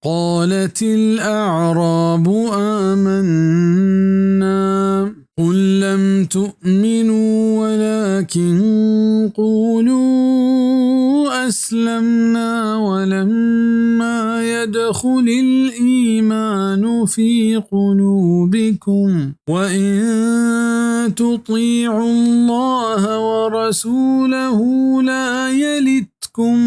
قالت الأعراب آمنا، قل لم تؤمنوا ولكن قولوا أسلمنا ولما يدخل الإيمان في قلوبكم وإن تطيعوا الله ورسوله لا يلتكم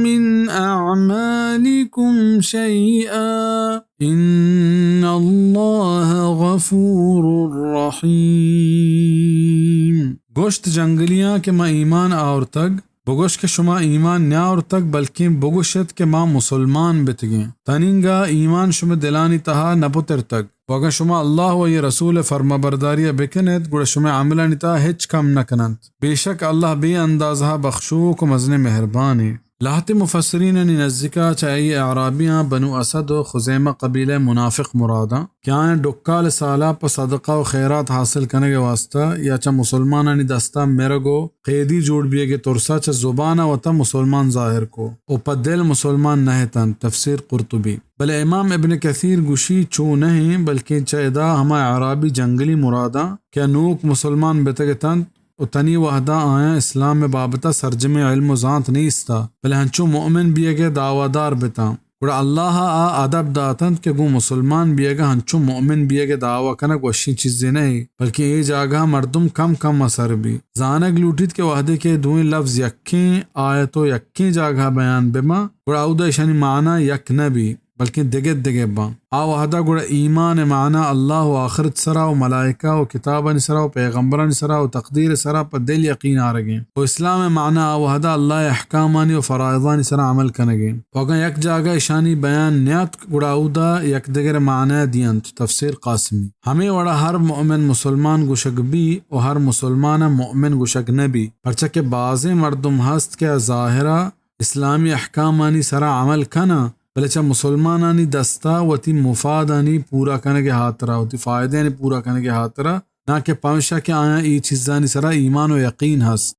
من أعمالكم شيئا إن الله غفور رحيم۔ گوشت جنگلیاں کہ ما ایمان آورتگ، بگوش کہ شما ایمان نیاورتگ، بلکیں بگوشت کہ ما مسلمان بتگیں۔ تنینگا ایمان شمئے دلانی تہا نہ پترتگ۔ و اگاں شما اللہ و آئی رسول فرمانبرداریا بکنیت، گڑا شمئے عملانی تہا ہچ کم نکننت۔ بے شک اللہ بے اندازہا بخشوک و مزنیں مہربانے۔ لہتے مفسرینانی نزیکا چہ اے اعرابیاں بنو اسد و خزیمہ قبیلہ منافق مراداں کہ آیاں ڈکال سالا پہ صدقہ و خیرات حاصل کنگ واسطہ یا چہ مسلمانانی دستا مرگ و قیدی جوڑ بیگ ترسا چہ زبانا وتا مسلمان ظاہر کو و پہ دل مسلمان نہ اتنت۔ تفسیر قرطبی۔ بلے امام ابن کثیر گوشی چو نہ ایں، بلکیں چہ ادا ہما اعرابی جنگلی مراداں کہ نوک مسلمان بتگ اتنت و تنی وہدا آیاں اسلام بابتا سرجمیں علم و زانت نیستا، بلے ہنچو مؤمن بیگ دعوادار بتاں۔ گڑا اللہ آ ادب داتنت کہ گوں مسلمان بیگ ہنچو مؤمن بیگ دعوی کنگ وشیں چیزے نہ ایں، بلکیں اے جاگہ مردم کم کم سر بی۔ زانگ لوٹیت کہ وہدے کہ دوئیں لفظ یکیں آیت و یکیں جاگہ بیان بباں، گڑا اودا اشانی معنی یک نہ بی، بلکیں دگہ دگہ باں۔ آ وہدا گڑا ایمان معنی اللہ و آخرت سرا و ملائکہ و کتابانی سرا و پیغمبرانی سرا و تقدیر سرا پہ دل یقین آرگیں و اسلام معنی آ وہدا اللہ احکامانی و فرائضانی سرا عمل کنگیں و اگاں یک جاگہ اشانی بیان نیاتک گڑا اودا یک دگر معنی دینت۔ تفسیر قاسمی۔ ہمے وڑا ہر مؤمن مسلمان گوشگ بی و ہر مسلمان مؤمن گوشگ نہ بی، پرچا کہ بازیں مردم ہست کہ آ ظاہرا اسلامی احکامانی سرا عمل کناں، بلے چہ مسلمانانی دستا وتی مفادانی پورا کنگ ء ہاترا، وتی فائدہانی پورا کنگ ء ہاترا، ناں کہ پمشا کہ آیاں اے چیزانی سرا ایمان و یقین ہست۔